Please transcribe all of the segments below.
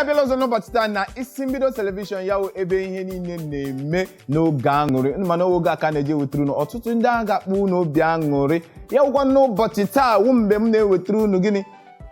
Abịala ọzọ n'ụbọchị taa na Isi Mbido Television, ya wụ ebe ihe niile na-eme n'oge aṅụrị. Mana oge aka na-eji ewetara unu ọtụtụ ndị ahụ ga-akpọ unu obi aṅụrị. Ya wụkwa n'ụbọchị taa wụ mgbe m na-ewetara unu gịnị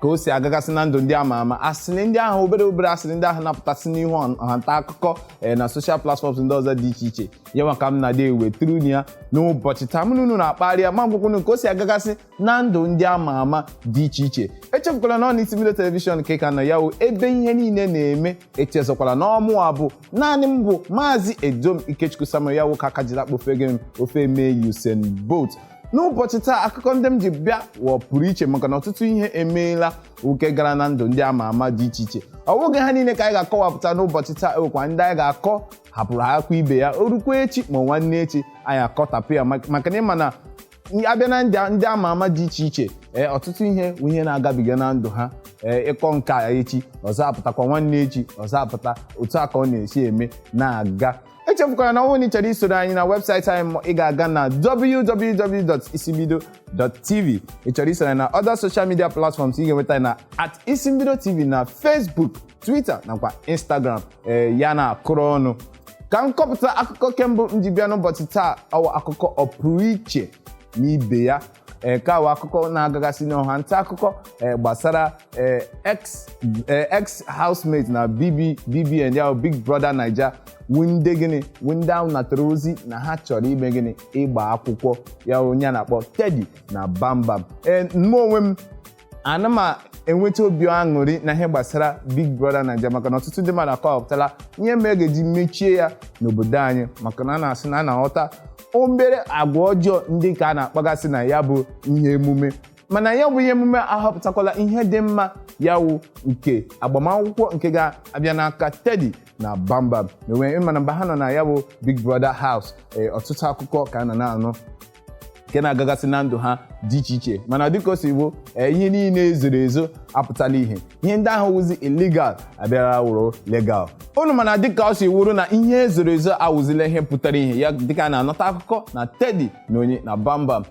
ka o si agagasị na ndụ ndị ama ama, asịrị ndị ahụ, obere obere asịrị ndị ahụ na-apụtasị n'ihu ọha nta akụkọ na social platforms ndị ọzọ dị iche iche. Ya maka m na-adị ewetara unu ya n'ụbọchị taa, mụ na unu na-akparị ya ma gwụkwunu ka o si agagasị na ndụ ndị ama ama dị iche iche. Echefukwala na ọ na Isi Mbido Television ka ị ka nọ, ya wụ ebe ihe niile na-eme. Echezọkwala na ọmụwa bụ naanị m bụ Maazị Edom Ikechukwu Samuel, ya wụ ka aka jiri akpọfe gị ofe mee Usain Bolt. N'ụbọchị taa, akụkọ ndị m ji bịa wọ pụrụ iche maka na ọtụtụ ihe emeela oke gara na ndụ ndị ama ama dị iche iche. Ọ bụghị ha niile ka anyị ga-akọwapụta n'ụbọchị taa, ewekwa ndị anyị ga-akọ hapụrụ akwa ibe ya o rukwa echi ma nwanne echi anyị akọtapụ ya, maka na ịma na abịa na ndị ama ama dị iche iche, ee, ọtụtụ ihe bụ ihe na-agabiga na ndụ ha. Ee, ịkọ nke a echi, ọzọ apụtakwa nwanne echi, ọzọ apụta. Otu a ka ọ na-esi eme na-aga. Echefukwara na ọ bụrụ na ị chọrọ isoro anyị na webụsaịtị anyị, ị ga-aga na www.isimbido.tv. Ị chọrọ isoro anyị na other social media platforms, ị ga-enweta anyị na @isimbidotv na Facebook, Twitter nakwa Instagram. Ee, ya na akụrụ ọnụ ka m kọpụta akụkọ kembụ m ji bịa n'ụbọchị taa. Ọwa akụkọ ọpụrụ iche n'ibe ya. Ee, ka awa akụkọ na-agagasị n'ọha nta akụkọ, ee, gbasara ee ex ex housemate na BB BBN, ya bụ Big Brother Naija, wu ndị gịnị, wu ndị ahụ natara ozi na ha chọrọ ime gịnị? Ịgba akwụkwọ. Ya onye a na-akpọ Teddy na Bambam. Ee, mụ onwe m ana m enweta obi aṅụrị na ihe gbasara Big Brother Naija, maka na ọtụtụ ndị mmadụ akọwapụtala ihe mere ga-eji mechie ya n'obodo anyị, maka na a na-asị na a na-aghọta obere agwa ọjọọ ndị ka a na-akpagasị na ya bụ ihe emume. Mana ya bụ ihe emume ahọpụtakwala ihe dị mma, ya wụ nke agbamakwụkwọ nke ga-abịa n'aka Teddy na Bambam na mana mgbe ha nọ na ya bụ Big Brother house, ọtụtụ akụkọ ka a na na-anụ nke na-agagasị na ndụ ha dị iche iche. Mana dịka o si bụ, ihe niile ezoro ezo apụtala ihe, ihe ndị ahụ wụzi illegal abịara wụrụ legal unu. Mana dịka ọ si wụrụ na ihe ezoro ezo awụzila ihe pụtara ihe ya, dịka a na-anọta akụkọ na Teddy na onye na Bambam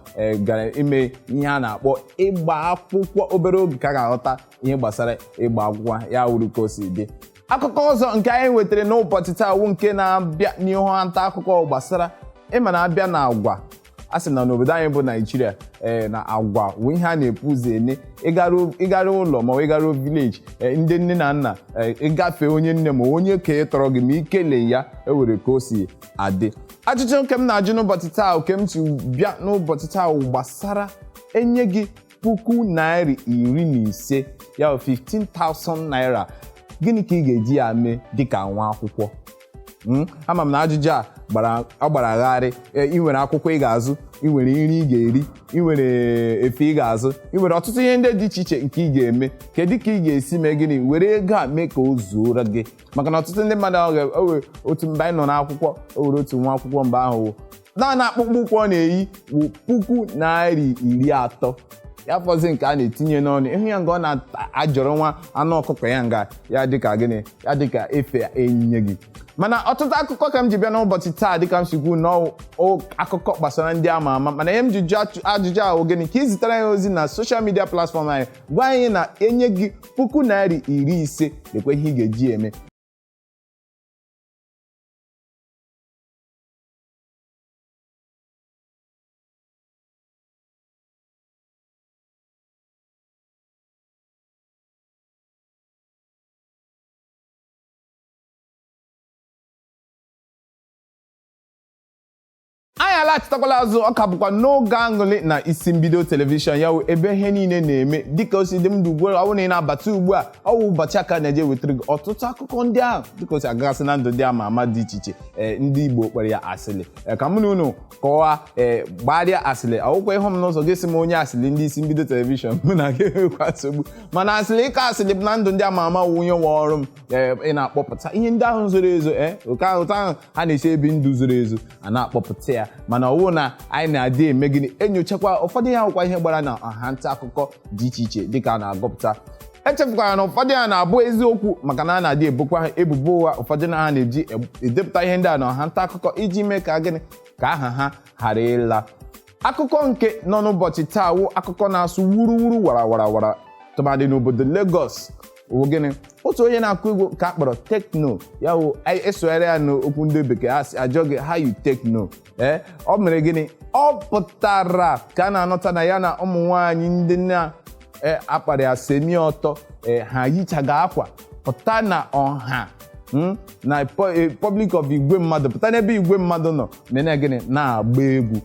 gara ime ihe a na-akpọ ịgba akwụkwọ, obere oge ka a ga-aghọta ihe gbasara ịgba akwụkwọ ya wuru ka o si dị. Akụkọ ọzọ nke anyị nwetara n'ụbọchị taa wụ nke na-abịa n'ihu nta akụkọ gbasara ịma na-abịa na agwa a sị na n'obodo anyị bụ Naijiria, ee, na agwa wụ ihe a na-epu ụzọ ene. Ịgara ụlọ ma ọ ịgara village, ndị nne na nna, ịgafe onye nne ma onye ka ị tọrọ gị ma ikele ya, ewere ka o si adị. Ajụjụ nke m na-ajụ n'ụbọchị taa, nke m si bịa n'ụbọchị taa, gbasara enye gị ₦15,000, ya bụ 15,000 naira, gịnị ka ị ga-eji ya mee dịka nwa akwụkwọ? Ama m na ajụjụ a gbara ọ gbara agharị. Ị nwere akwụkwọ ị ga-azụ, ị nwere nri ị ga-eri, ị nwere efe ị ga-azụ, ị nwere ọtụtụ ihe ndị dị iche iche nke ị ga-eme. Kedu ka ị ga-esi mee gịnị were ego a mee ka o zuoro gị? Maka na ọtụtụ ndị mmadụ ahụ o otu mgbe anyị nọ n'akwụkwọ, o were otu nwa akwụkwọ mgbe ahụ naanị akpụkpọ ụkwụ ọ na-eyi wụ ₦30,000. Ya fọzi nke a na-etinye n'ọnụ ịhụ ya nga ọ na-ajọrọ nwa anụ ọkụkọ ya nga ya dịka gịnị, ya dịka efe enyinya gị. Mana ọtụtụ akụkọ ka m ji bịa n'ụbọchị taa, dịka m si kwu na akụkọ gbasara ndị ama ama. Mana ihe m ji jụọ ajụjụ ahụ gịnị ka ị zitere anyị ozi na social media platform anyị, gwa anyị na enye gị ₦15,000, lekwa ihe ị ga-eji eme. Anyị alaghachitakwala azụ. Ọ ka bụkwa n'oge aṅụrị na Isi Mbido Television, ya wụ ebe ihe niile na-eme. Dịka o si dị m dị ugbu a, ọ bụrụ na ị na-abata ugbu a, ọ wụ ụbọchị aka na-eje wetara gị ọtụtụ akụkọ ndị ahụ dịka o si agagasị na ndụ ndị ama ama dị iche iche. Ee, ndị Igbo kpere ya asịrị. Ee, ka mụ na unu kọwaa, ee, gbarịa asịrị ọwụkwa ịhụ m n'ụzọ gị sị m onye asịrị ndị Isi Mbido Television, mụ na gị enwekwa nsogbu. Mana asịrị, ịkọ asịrị na ndụ ndị ama ama wụ onye nwe ọrụ m. Ee, ị na-akpọpụta ihe ndị ahụ zoro ezo, ee, oke ahụ otu ahụ ha na-esi ebi ndụ zoro ezo a na-akpọpụta ya. Mana ọ bụrụ na anyị na-adị eme gịnị, enyochakwa ụfọdụ ihe akwụkwọ ihe gbara na ọha nta akụkọ dị iche iche dịka a na-agụpụta. Echefukwara na ụfọdụ ya na-abụ eziokwu, maka na a na-adị ebokwa ha ebubo ụgha. Ụfọdụ na ha na-eji edepụta ihe ndị a na ọha nta akụkọ iji mee ka gịnị, ka aha ha ghara ịla. Akụkọ nke nọ n'ụbọchị taa wụ akụkọ na-asụ wuruwuru wara wara wara, tụmadị n'obodo Lagos. Wụ gịnị? Otu onye na-akụ egwu ka a kpọrọ Tekno, ya wụ esogharị ya n'okwu ndị bekee, a sị ajọ gị, "How you Tekno?" Ee, ọ mere gịnị? Ọ pụtara ka a na-anọta na ya na ụmụ nwaanyị ndị na akpara ya semi ọtọ, ha yichaga akwa pụta na ọha, na public of igwe mmadụ, pụta n'ebe igwe mmadụ nọ, mene gịnị? Na-agba egwu.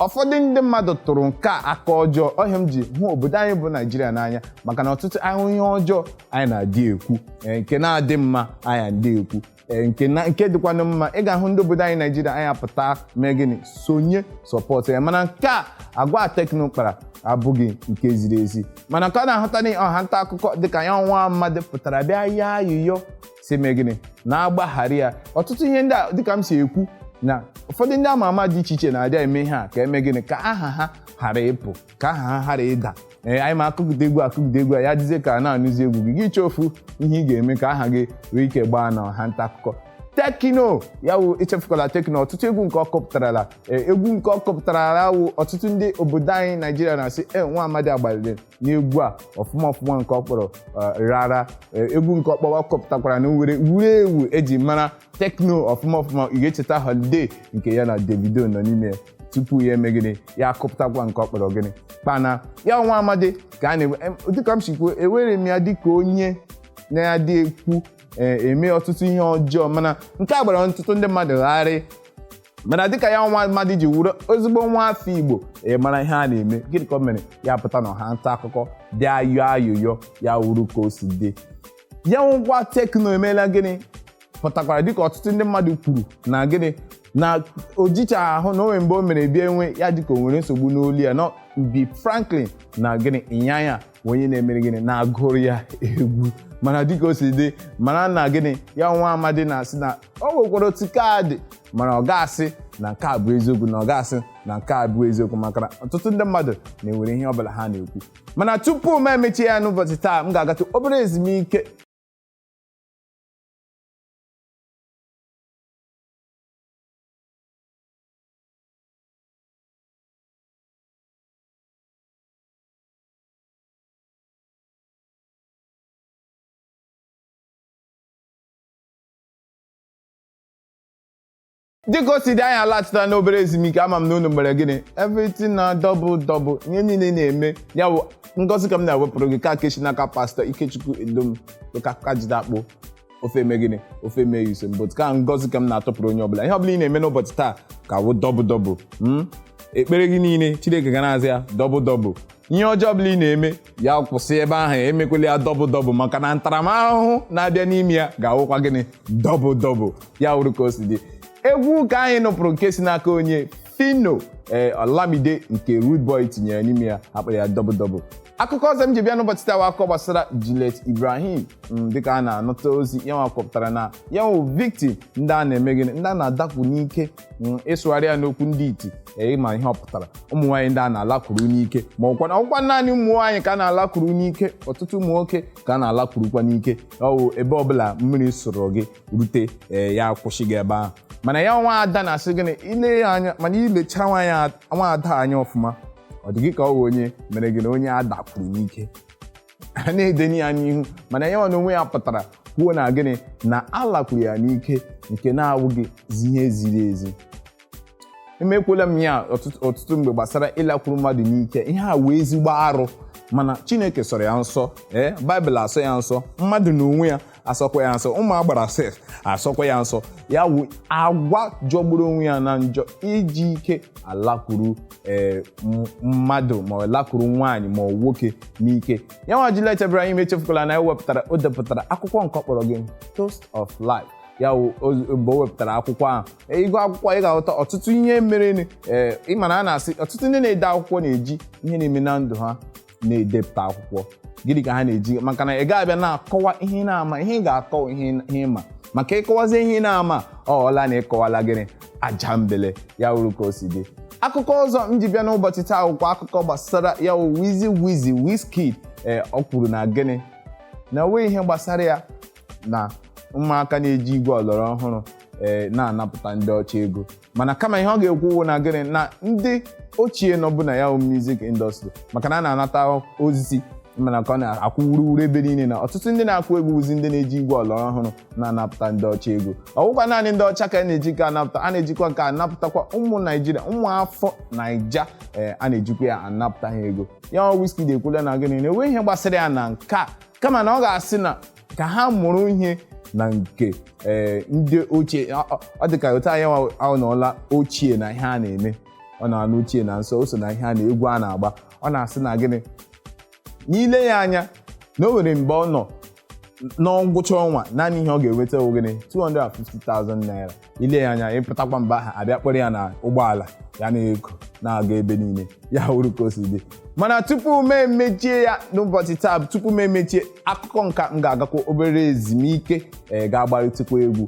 Ụfọdụ ndị mmadụ tụrụ nke a aka ọjọọ. Ọhịa m ji hụ obodo anyị bụ Naijiria n'anya, maka na ọtụtụ ahụ ihe ọjọọ anyị na-adị ekwu, nke na-adị mma anyị adị ekwu, nke na nke dịkwanụ mma. Ị ga-ahụ ndị obodo anyị Naijiria anyị apụta mee gịnị? Sonye support ya. Mana nke a agwa Tekno kpara abụghị nke ziri ezi. Mana ka ọ na-ahụta na ọha nta akụkọ, dịka ya nwa mmadụ pụtara bịa ya ayụyọ si mee gịnị? Na-agbaghara ya. Ọtụtụ ihe ndị a, dịka m si ekwu, na ụfọdụ ndị ama ama dị iche iche na-adị eme ihe a ka eme gịnị? Ka aha ha ghara ịpụ, ka aha ha ghara ịda. Ee, anyị ma akụgide egwu, akụgide egwu a, ya dịzie ka a na-anụzi egwu gị, gị chọọ ofu ihe ị ga-eme ka aha gị nwee ike gbaa na ọha nta akụkọ. Tekno, ya wụ echefukwala Tekno, ọtụtụ egwu nke ọ kọpụtarala, egwu nke ọ kọpụtarala wụ ọtụtụ ndị obodo anyị Naijiria na-asị e nwa amadi agbalịrị n'egwu a ọfụma ọfụma, nke ọ kpọrọ rara. Egwu nke ọkpọrọ kọpụtakwara na were wuru ewu eji mara Tekno ọfụma ọfụma. Ị ga-echeta Holiday nke ya na Davido nọ n'ime ya tupu ya eme gịnị? Ya akụpụtakwa nke ọ kpọrọ gịnị? Kpana. Ya nwa amadi ka a na-ewe, dịka m si kwuo, ewere m ya dịka onye na-adị ekwu eme ọtụtụ ihe ọjọọ, mana nke a gbara ọtụtụ ndị mmadụ gharị. Mana dịka ya nwa mmadụ ji wuru ezigbo nwa afọ Igbo, ị mara ihe a na-eme. Gịnị ka o mere? Ya pụta na ọha nta akụkọ dị ayọ ayụyọ, ya wuru ka o si dị. Ya ngwa Tekno emeela gịnị? Pụtakwara dịka ọtụtụ ndị mmadụ kwuru na gịnị? Na ojicha ahụ na onwe mgbe o mere bịa enwe ya dịka o nwere nsogbu n'olu ya na Mbi Franklin na gịnị ịnyanya onye na-emere gịnị na-agụrụ ya egwu. Mana dịka o si dị, mara na gịnị? Ya nwa amadi na-asị na o nwekwara otu kaadị, mana ọ ga-asị na nke a bụ eziokwu, na ọ ga-asị na nke a bụ eziokwu, maka na ọtụtụ ndị mmadụ na-ewere ihe ọbụla ha na-ekwu. Mana tupu m emechie ya n'ụbọchị taa, m ga-agatụ obere ezumike. Dịka o si dị, anyị alaghachitara n'obere ezumike. Ama m na unu mere gịnị? Everything na double double, ihe niile na-eme. Ya bụ ngozi ka m na-ewepụrụ gị ka kechi n'aka Pastọ Ikechukwu Edom ka jide akpụ ofe eme gịnị? Ofe mee use mbụ ka ngozi ka m na-atụpụrụ onye ọbụla. Ihe ọbụla ị na-eme n'ụbọchị taa ka wụ double double. Ekpere gị niile, Chineke ga na-aza ya double double. Ihe ọjọọ ọbụla ị na-eme, ya kwụsị ebe ahụ, emekwela ya double double, maka na ntaramahụhụ na-abịa n'ime ya ga-awụkwa gịnị? Double double. Ya wụrụ ka o si dị. Egwu ka anyị nụpụrụ nke si n'aka onye Fino, ee, Olamide nke Rude Boy tinyere n'ime ya, akpọrọ ya Double Double. Akụkọ ọzọ m ji bịa n'ụbọchị taa bụ akụkọ gbasara Juliet Ibrahim. Dịka a na-anụta ozi, ya nwa kwupụtara na ya nwụ victim ndị a na-eme gịnị? Ndị a na-adakwu n'ike. Ịsụgharị ya n'okwu ndị iti, ịma ihe ọ pụtara, ụmụ nwaanyị ndị a na-alakwuru n'ike. Ma ọkwa ọkwa naanị ụmụ nwaanyị ka a na-alakwuru n'ike, ọtụtụ ụmụ nwoke ka a na-alakwurukwa n'ike. Ọ wụ ebe ọbụla mmiri sụrụ gị rute, ee, ya akwụsị gị ebe ahụ. Mana ya nwa ada na-asị gịnị? Ile ya anya, mana ilecha nwa ada anya ọfụma, ọ dị gị ka ọ wụ onye mere gị na onye a dakwuru n'ike a na-edenye ya n'ihu. Mana ya nwa na onwe ya pụtara kwuo na gịnị? Na alakwuru ya n'ike, nke na-awụghị ihe ziri ezi. Emekwela m ya ọtụtụ ọtụtụ mgbe gbasara ịlakwuru mmadụ n'ike. Ihe a wee ezigbo arụ, mana Chineke sọrọ ya nsọ, ee, Baịbụl asọ ya nsọ, mmadụ na onwe ya asọkwa ya nsọ, ụmụ agbara sef asọkwa ya nsọ. Ya wụ agwa jọgburu onwe ya na njọ, iji ike alakwuru ee mmadụ, ma ọ lakwuru nwaanyị ma ọ nwoke n'ike. Ya nwa Juliet Ibrahim, echefukwala na ewepụtara, o depụtara akwụkwọ nke ọ kpọrọ gị Toast of Life. Ya wụ mgbe o wepụtara akwụkwọ ahụ, ịgụ akwụkwọ ị ga-aghọta ọtụtụ ihe mere. Ee, ị ma na a na-asị ọtụtụ ndị na-ede akwụkwọ na-eji ihe na-eme na ndụ ha na-edepụta akwụkwọ. Gịnị ka ha na-eji? Maka na ị ga-abịa na-akọwa ihe na-ama ihe, ị ga-akọwa ihe ịma, maka ịkọwazie ihe na-ama ọla na ịkọwala gịnị? Aja mbele. Ya wuru ka o si dị. Akụkọ ọzọ m ji bịa n'ụbọchị taa wụkwa akụkọ gbasara ya wụ Wizzy Wizzy Wizkid. Ee, ọ kwuru na gịnị? Na onweghị ihe gbasara ya na ụmụaka na-eji igwe ọlọrọ ọhụrụ ee na-anapụta ndị ọcha ego. Mana kama ihe ọ ga-ekwu wụ na gịnị? Na ndị ochie nọbụ na ya wụ music industry, maka na a na-anata ozi. Mana ka ọ na-akwụ wuruwuru ebe niile na ọtụtụ ndị na-akụ egwu wụzi ndị na-eji igwe ọlọrọ ọhụrụ na-anapụta ndị ọcha ego. Ọ bụkwa naanị ndị ọcha ka a na-eji nke anapụta, a na-ejikwa nke anapụtakwa ụmụ Naijiria, ụmụ afọ Naija. Ee, a na-ejikwa ya anapụta ha ego. Ya ọ Wizkid ekwula na gịnị na enweghị ihe gbasara ya na nke a, kama na ọ ga-asị na ka ha mụrụ ihe na nke ee ndị ochie. Ọ dị ka otu anyị anọọla ochie na ihe a na-eme, ọ na-anụ ochie na nsọ o so na ihe a na-egwu a na-agba. Ọ na-asị na gịnị n'ile ya anya na o nwere mgbe ọ nọ na ngwụcha ọnwa, naanị ihe ọ ga-enweta bụ gịnị, 250,000 naira. Ile ya anya, ịpụtakwa mba ahụ abịa kpọrọ ya na ụgbọala ya na-eko na-aga ebe niile ya wuru ka o si dị. Mana tupu m emechie ya n'ụbọchị taa, tupu m emechie akụkọ nka, m ga-agakwa obere ezumike, ee, ga-agbarịtụkwa egwu.